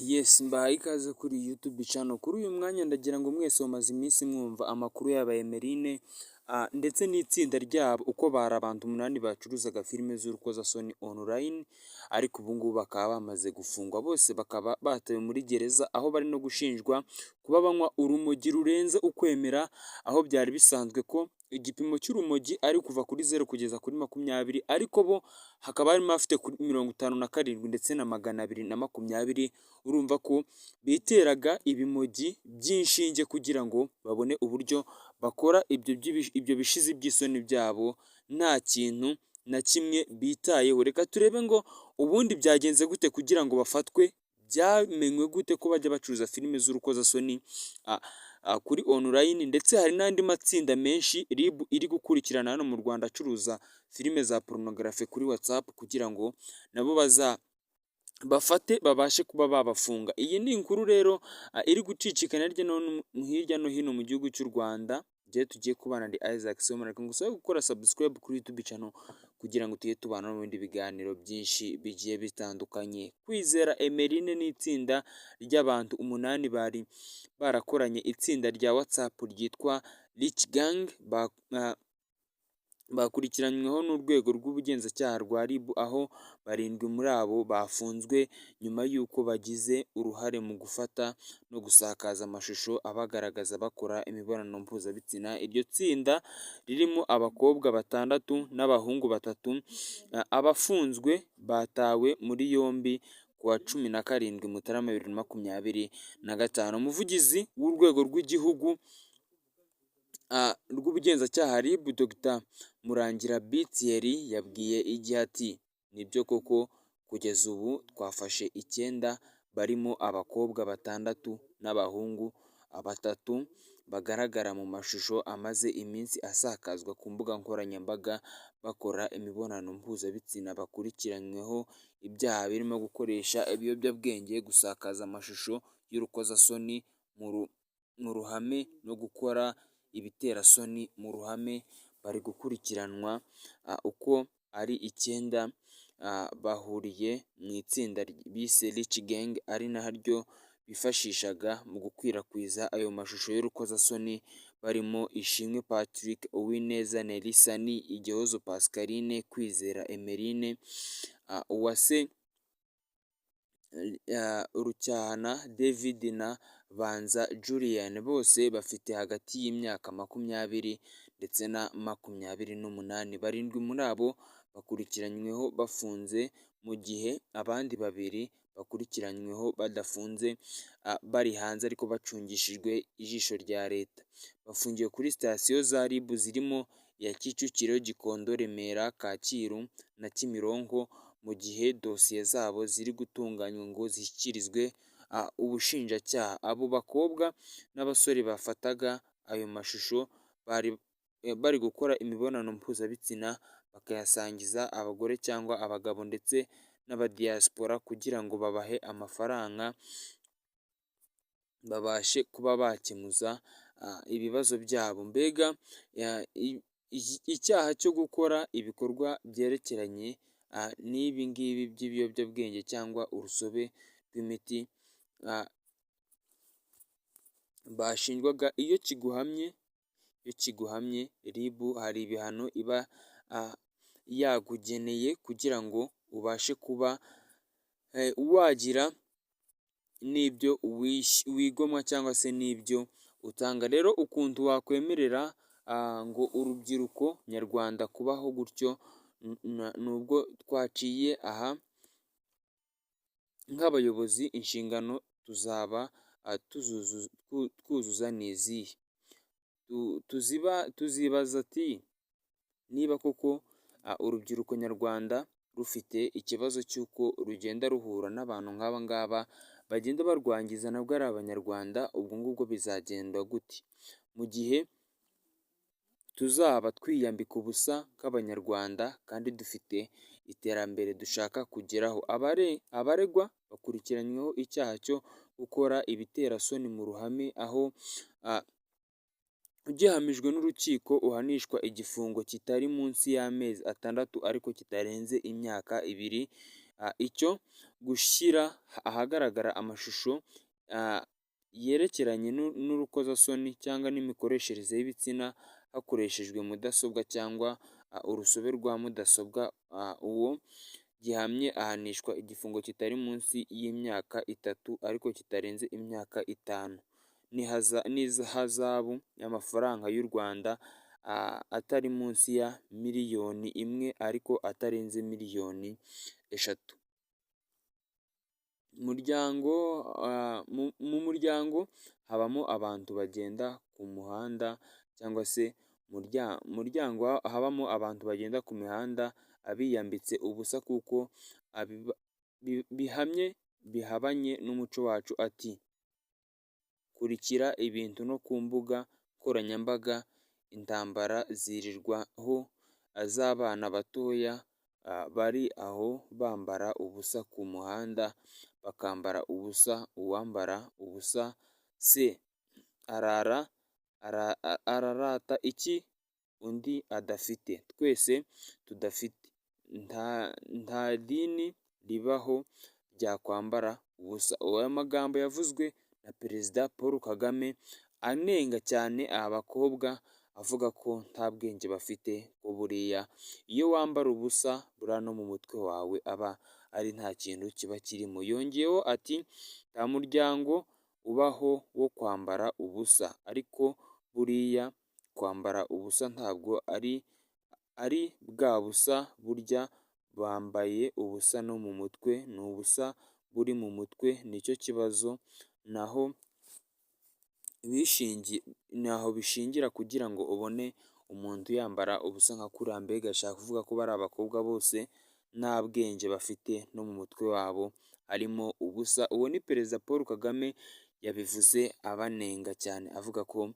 Yes, mbahaye ikaze kuri YouTube channel. Kuri uyu mwanya ndagira ngo mwese mumaze iminsi mwumva amakuru yaba Emeline ndetse n'itsinda ryabo, uko bari abantu 8 bacuruzaga filime z'urukozasoni online, ariko ubu ngubu bakaba bamaze gufungwa bose, bakaba batawe muri gereza, aho bari no gushinjwa kuba banywa urumogi rurenze ukwemera, aho byari bisanzwe ko igipimo cy'urumogi ari kuva kuri 0 kugeza kuri 20, ariko bo hakaba harimo abafite kuri 57 ndetse na 220. Urumva ko biteraga ibimogi by'inshinge kugira ngo babone uburyo bakora ibyo bishizi by'isoni byabo nta kintu na kimwe bitayeho. Reka turebe ngo ubundi byagenze gute kugira ngo bafatwe, byamenywe gute ko bajya bacuruza filime z'urukozasoni kuri online, ndetse hari n'andi matsinda menshi RIB iri gukurikirana hano mu Rwanda acuruza filime za porunogarafi kuri WhatsApp, kugira ngo nabo baza bafate babashe kuba babafunga. Iyi ni inkuru rero iri gucicikana hirya no hino mu gihugu cy'u Rwanda. Njyewe tugiye kubana ndi Isaac Sibomana, reka ngusabe gukora subscribe kuri YouTube channel kugira ngo tujye tubana no mu bindi biganiro byinshi bigiye bitandukanye. Kwizera Emeline n'itsinda ry'abantu 8 bari barakoranye itsinda rya WhatsApp ryitwa Rich Gang bakurikiranyweho n'urwego rw'ubugenzacyaha rwa RIB, aho 7 muri abo bafunzwe nyuma y'uko bagize uruhare mu gufata no gusakaza amashusho abagaragaza bakora imibonano mpuzabitsina. Iryo tsinda ririmo abakobwa 6 n'abahungu 3. Abafunzwe batawe muri yombi ku wa 17 Mutarama 2025. Umuvugizi w'urwego rw'igihugu rw'ubugenzacyaha RIB, Dr Murangira B Thierry, yabwiye Igihe ati: "Nibyo koko, kugeza ubu twafashe 9 barimo abakobwa 6 n'abahungu 3 bagaragara mu mashusho amaze iminsi asakazwa ku mbuga nkoranyambaga bakora imibonano mpuzabitsina. Bakurikiranyweho ibyaha birimo gukoresha ibiyobyabwenge, gusakaza amashusho y'urukozasoni mu ruhame no gukora ibiterasoni mu ruhame. Bari gukurikiranwa uko ari 9, bahuriye mu itsinda bise Rich Gang, ari naryo bifashishaga mu gukwirakwiza ayo mashusho y'urukozasoni, barimo Ishimwe Patrick, Uwineza Nelson, Igihozo Pascaline, Kwizera Emeline, Uwase Rucyahana David na Banza Julian. Bose bafite hagati y'imyaka 20 ndetse na 28. 7 muri abo bakurikiranyweho bafunze, mu gihe abandi 2 bakurikiranyweho badafunze, bari hanze ariko bacungishijwe ijisho rya leta. Bafungiwe kuri sitasiyo za RIB zirimo iya Kicukiro, Gikondo, Remera, Kacyiru na Kimironko, mu gihe dosiye zabo ziri gutunganywa ngo zishyikirizwe ubushinjacyaha. Abo bakobwa n'abasore bafataga ayo mashusho bari gukora imibonano mpuzabitsina bakayasangiza abagore cyangwa abagabo ndetse n'abadiyasipora kugira ngo babahe amafaranga babashe kuba bakemuza ibibazo byabo. Mbega icyaha cyo gukora ibikorwa byerekeranye n'ibi ngibi by'ibiyobyabwenge cyangwa urusobe rw'imiti bashinjwaga, iyo kiguhamye RIB hari ibihano iba yakugeneye kugira ngo ubashe kuba wagira n'ibyo wigomwa cyangwa se n'ibyo utanga. Rero ukuntu wakwemerera ngo urubyiruko nyarwanda kubaho gutyo, nubwo twaciye aha nk'abayobozi, inshingano tuzaba twuzuza ni izihe? Tuzibaza ati niba koko urubyiruko nyarwanda rufite ikibazo cy'uko rugenda ruhura n'abantu nk'aba ngaba bagenda barwangiza nabwo ari abanyarwanda, ubwo ngubwo bizagenda gute? Mu gihe tuzaba twiyambika ubusa nk'abanyarwanda kandi dufite iterambere dushaka kugeraho. Abaregwa bakurikiranyweho icyaha cyo gukora ibiterasoni mu ruhame, aho ugihamijwe n'urukiko uhanishwa igifungo kitari munsi y'amezi 6 ariko kitarenze imyaka 2. Icyo gushyira ahagaragara amashusho yerekeranye n'urukozasoni cyangwa n'imikoreshereze y'ibitsina hakoreshejwe mudasobwa cyangwa urusobe rwa mudasobwa, uwo gihamye ahanishwa igifungo kitari munsi y'imyaka 3 ariko kitarenze imyaka 5 n'ihazabu y'amafaranga y'u Rwanda atari munsi ya miliyoni 1 ariko atarenze miliyoni 3. Mu muryango habamo abantu bagenda ku muhanda cyangwa se muryango habamo abantu bagenda ku mihanda biyambitse ubusa kuko bihamye bihabanye n'umuco wacu. Ati kurikira ibintu no ku mbuga nkoranyambaga, intambara zirirwaho z'abana batoya bari aho bambara ubusa ku muhanda, bakambara ubusa. Uwambara ubusa se ararata iki undi adafite, twese tudafite? Nta dini ribaho ryakwambara ubusa. Aya magambo yavuzwe na Perezida Paul Kagame anenga cyane aba bakobwa, avuga ko nta bwenge bafite, ko buriya iyo wambara ubusa buriya no mu mutwe wawe aba ari nta kintu kiba kirimo. Yongeyeho ati nta muryango ubaho wo kwambara ubusa, ariko buriya kwambara ubusa ntabwo ari bwa busa, burya bambaye ubusa no mu mutwe, ni ubusa buri mu mutwe nicyo kibazo, naho bishingira kugira ngo ubone umuntu yambara ubusa nka kuriya. Mbega ashaka kuvuga ko bari abakobwa bose nta bwenge bafite, no mu mutwe wabo harimo ubusa. Uwo ni Perezida Paul Kagame yabivuze abanenga cyane, avuga ko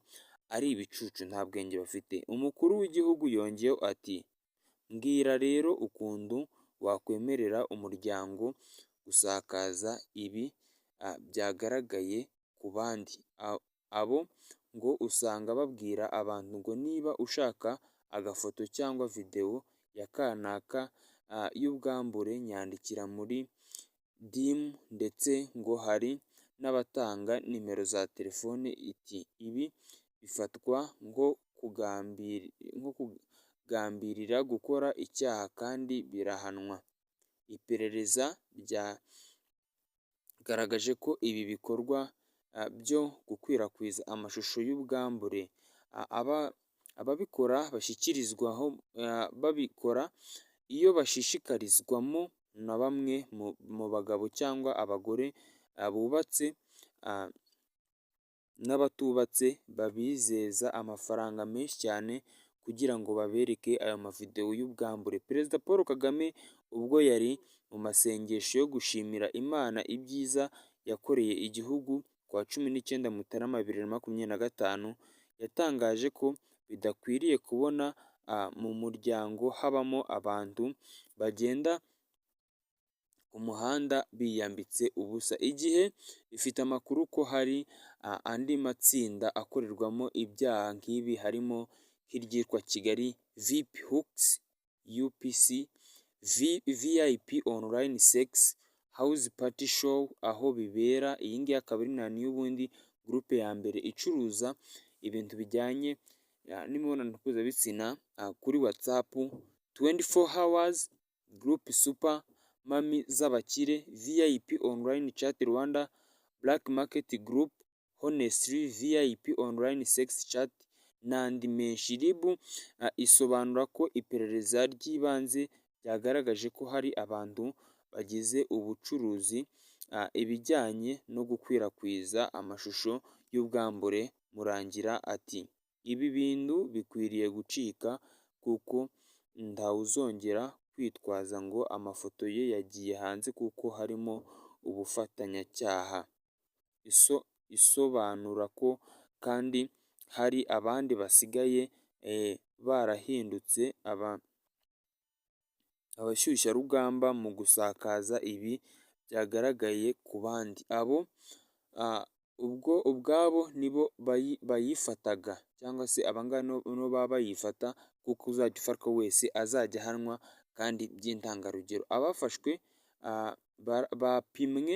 ari ibicucu nta bwenge bafite. Umukuru w'igihugu yongeyeho ati mbwira rero ukuntu wakwemerera umuryango gusakaza ibi byagaragaye ku bandi. Abo ngo usanga babwira abantu ngo niba ushaka agafoto cyangwa videwo ya kanaka y'ubwambure nyandikira muri DM, ndetse ngo hari n'abatanga nimero za telefone. Iti ibi bifatwa nko kugambirira gukora icyaha kandi birahanwa. Iperereza ryagaragaje ko ibi bikorwa byo gukwirakwiza amashusho y'ubwambure ababikora bashyikirizwaho, babikora iyo bashishikarizwamo na bamwe mu bagabo cyangwa abagore bubatse n'abatubatse, babizeza amafaranga menshi cyane kugira ngo babereke ayo mavidewo y'ubwambure. Perezida Paul Kagame ubwo yari mu masengesho yo gushimira Imana ibyiza yakoreye igihugu kuwa 19 Mutarama 2025, yatangaje ko bidakwiriye kubona mu muryango habamo abantu bagenda ku muhanda biyambitse ubusa. Igihe ifite amakuru ko hari andi matsinda akorerwamo ibyaha nk'ibi, harimo nk'iryitwa Kigali VIP Hooks, UPC, VIP Online Sex House Party Show aho bibera. Iyi ngiyi akaba ari n'ubundi groupe ya mbere icuruza ibintu bijyanye n'imibonano mpuzabitsina kuri WhatsApp 24 hours group, Super Mami z'abakire, VIP Online Chat Rwanda, Black Market Group, Honestly VIP Online Sex Chat n'andi menshi. RIB isobanura ko iperereza ry'ibanze ryagaragaje ko hari abantu bagize ubucuruzi ibijyanye no gukwirakwiza amashusho y'ubwambure. Murangira ati ibi bintu bikwiriye gucika kuko ntawuzongera kwitwaza ngo amafoto ye yagiye hanze kuko harimo ubufatanyacyaha. Isobanura ko kandi hari abandi basigaye barahindutse abashyushyarugamba mu gusakaza ibi byagaragaye ku bandi. Abo ubwo ubwabo nibo bayifataga cyangwa se abangaba nibo baba bayifata, kuko uzajya ufatwa wese azajya ahanwa kandi by'intangarugero. Abafashwe Bapimwe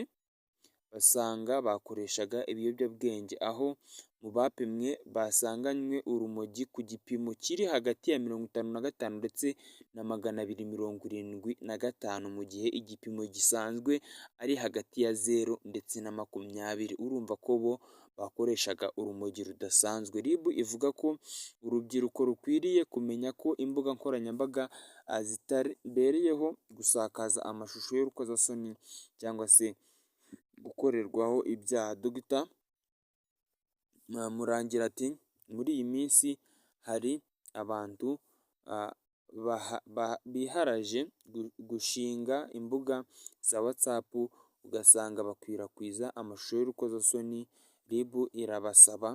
basanga bakoreshaga ibiyobyabwenge, aho mu bapimwe basanganywe urumogi ku gipimo kiri hagati ya 55 ndetse na 275, mu gihe igipimo gisanzwe ari hagati ya 0 ndetse na 20. Urumva ko bo bakoreshaga urumogi rudasanzwe. RIB ivuga ko urubyiruko rukwiriye kumenya ko imbuga nkoranyambaga zitabereyeho gusakaza amashusho y'urukozasoni cyangwa se gukorerwaho ibyaha. Dr Murangira ati: "Muri iyi minsi hari abantu biharaje gushinga imbuga za WhatsApp, ugasanga bakwirakwiza amashusho y'urukozasoni. RIB irabasaba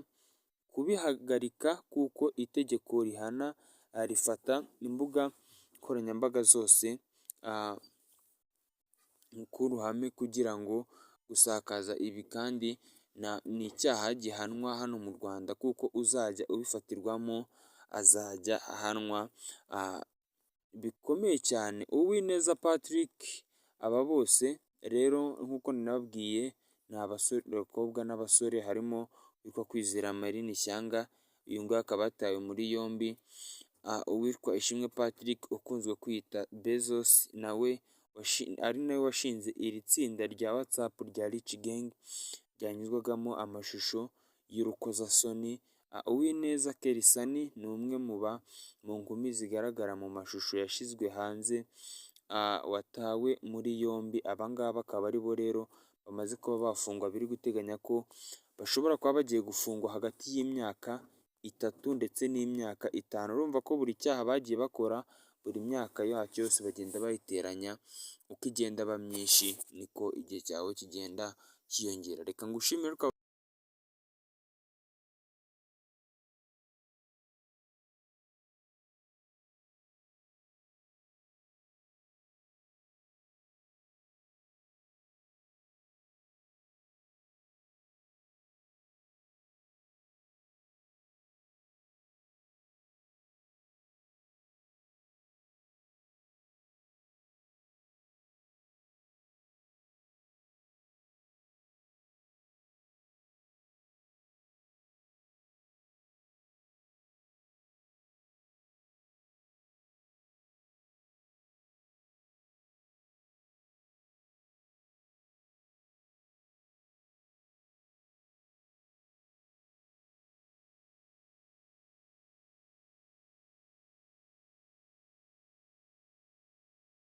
kubihagarika kuko itegeko rihana rifata imbuga nkoranyambaga zose ku ruhame, kugira ngo gusakaza ibi kandi ni icyaha gihanwa hano mu Rwanda, kuko uzajya ubifatirwamo azajya ahanwa bikomeye cyane." Uwineza Patrick, aba bose rero nk'uko nababwiye ni abasore, abakobwa n'abasore, harimo uwitwa Kwizera Marine Shyanga, uyu nguyu akaba yatawe muri yombi. Uwitwa Ishimwe Patrick ukunzwe kwita Bezos, nawe ari nawe washinze iri tsinda rya WhatsApp rya Rich Gang ryanyuzwagamo amashusho y'urukozasoni. Uwineza Kerisani ni umwe mu nkumi zigaragara mu mashusho yashyizwe hanze watawe muri yombi. Aba ngaba akaba ari bo rero bamaze kuba bafungwa, biri guteganya ko bashobora kuba bagiye gufungwa hagati y'imyaka 3 ndetse n'imyaka 5. Urumva ko buri cyaha bagiye bakora, buri myaka yacyo yose bagenda bayiteranya, uko igenda aba myinshi niko igihe cyawe kigenda cyiyongera. Reka ngushimire.